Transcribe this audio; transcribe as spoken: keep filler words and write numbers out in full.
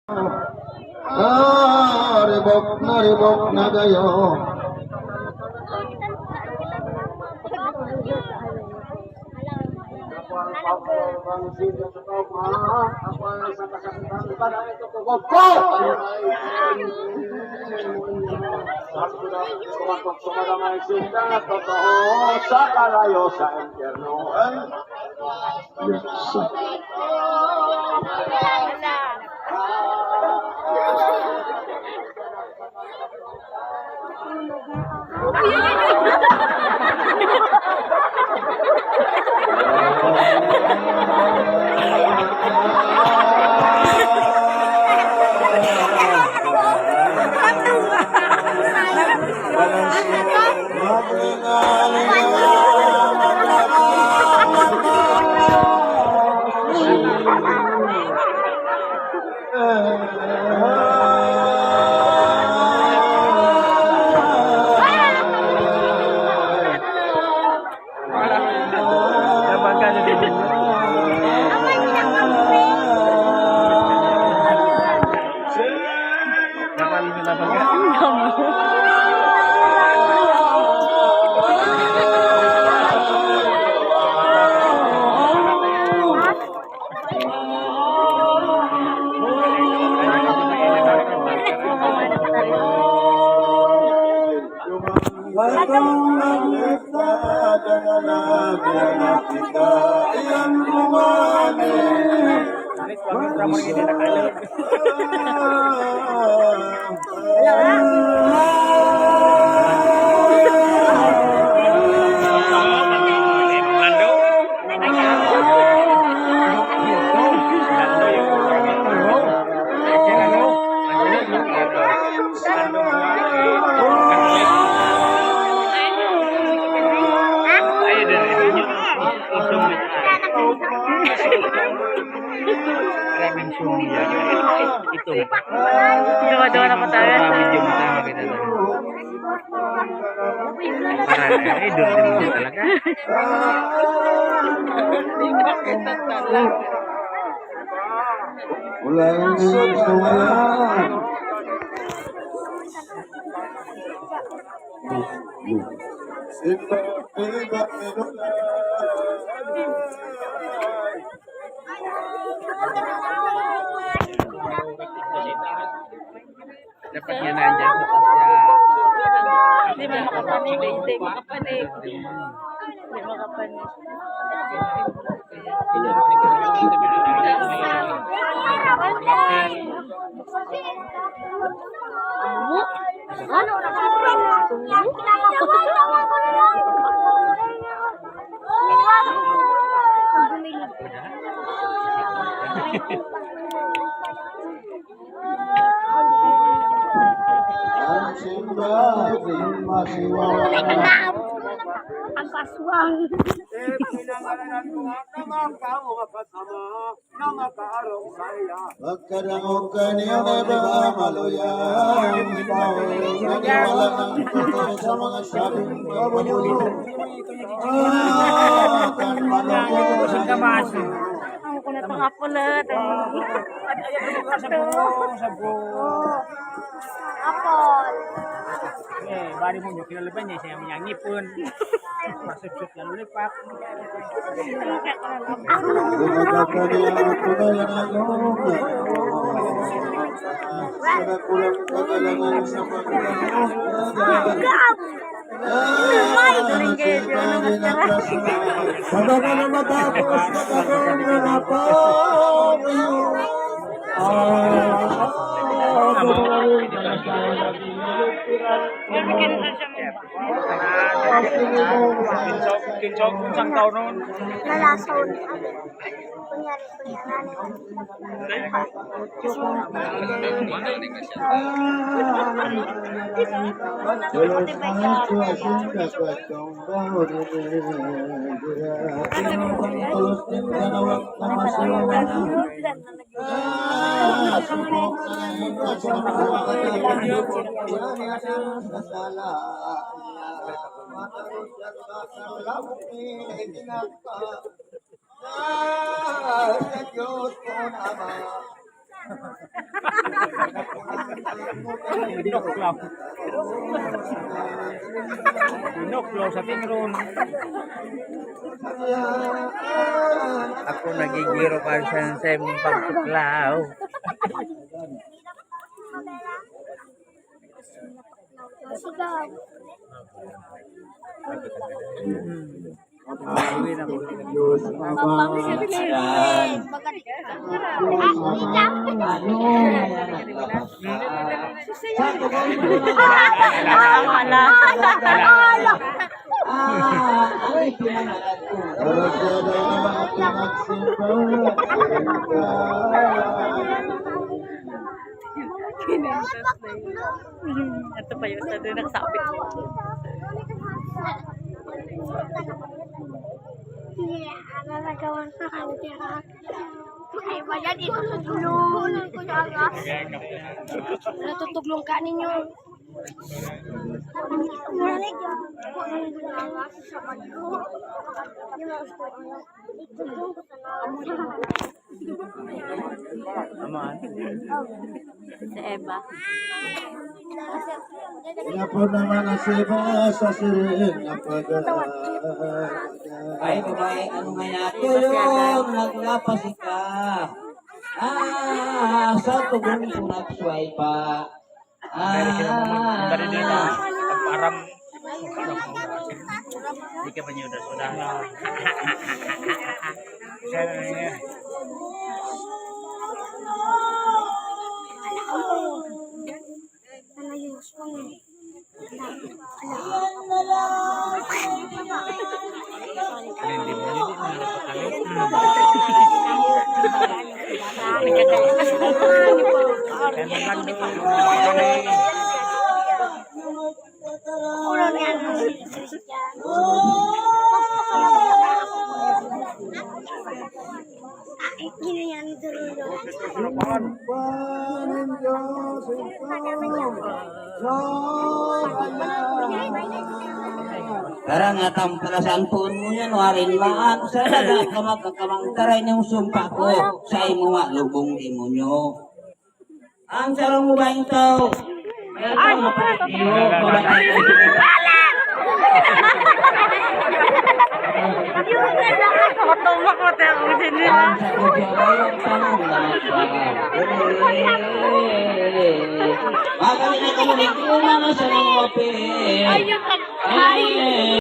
Ah, ribok na ribok na kayo. Sa kalayo sa impyerno. Yes. Duwa-duwa na po tayo. Para idol din mo talaga. Wala yung gusto mo yan. Ito, pinigat ni Lola. Dapat niya nandyan sa taas niya. Hindi man makapanig, hindi makapanig. Hindi makapanig. Ano? Ang simba, simba, siwa. Ang paswang. Eh, pinangalanan mo nga, tama ang tao, makasama, na makaarong sa iya. Pagkadangog kaniyo na ba maluya? Naniwala ang totoo sa mga sabi mo. Ah, kan maluya. Ang kunat ng apple, ah, tayo. Apple. Eh, bari mo nyo, kilala ba niya? Siya yung ngipon. Masupsup na lollipop. Sa na matapos, matapos na na po. Ah, ah, ah, Kinsaw, kinsaw, kinsang taon nun? Lalason. Kunyari, kunyari. Pinoklaw. Pinoklaw sa tingron. Ako nagigiro pa sa, sa imong pagtuklaw. Uwi na po. Diyos Ama, Anak, Espiritu Santo. Sa tugong ko na. Ah, ano yung pinangalan ko? Karagdagan at pinagsimba. Kinentas na yun. Ito pa yun, sa doon nakasabit. Ano nagawa sa kanya? Ay, ba yan? Ito sa tulong. Natutuglong ka ninyo. Aman. Si Eva. Kaya po naman ang siba sa siring na pag-aaga. Ay, babae, ano nga yan? Tuyong naglapas ka. Ah, sa tugong ko nagsuway pa. Dahil sila mo, ang dali nila, pagparam, pagparam mo. Hindi ka pa niyo na sila. Siya na niya. Tara nga, tampalasan poon mo yan, warin maan. Sa daga ka magkakamang, taray niyong sumpa ko sa imo nga lubong demonyo. Ang sarong mo ba ito? Ay, iyo, mabatay. Matumak mo tayo kung sino. Ang sa kutya ba yung tanong na magkakaroon? Magaling na kami, hindi ko naman sa mga pili. Ay,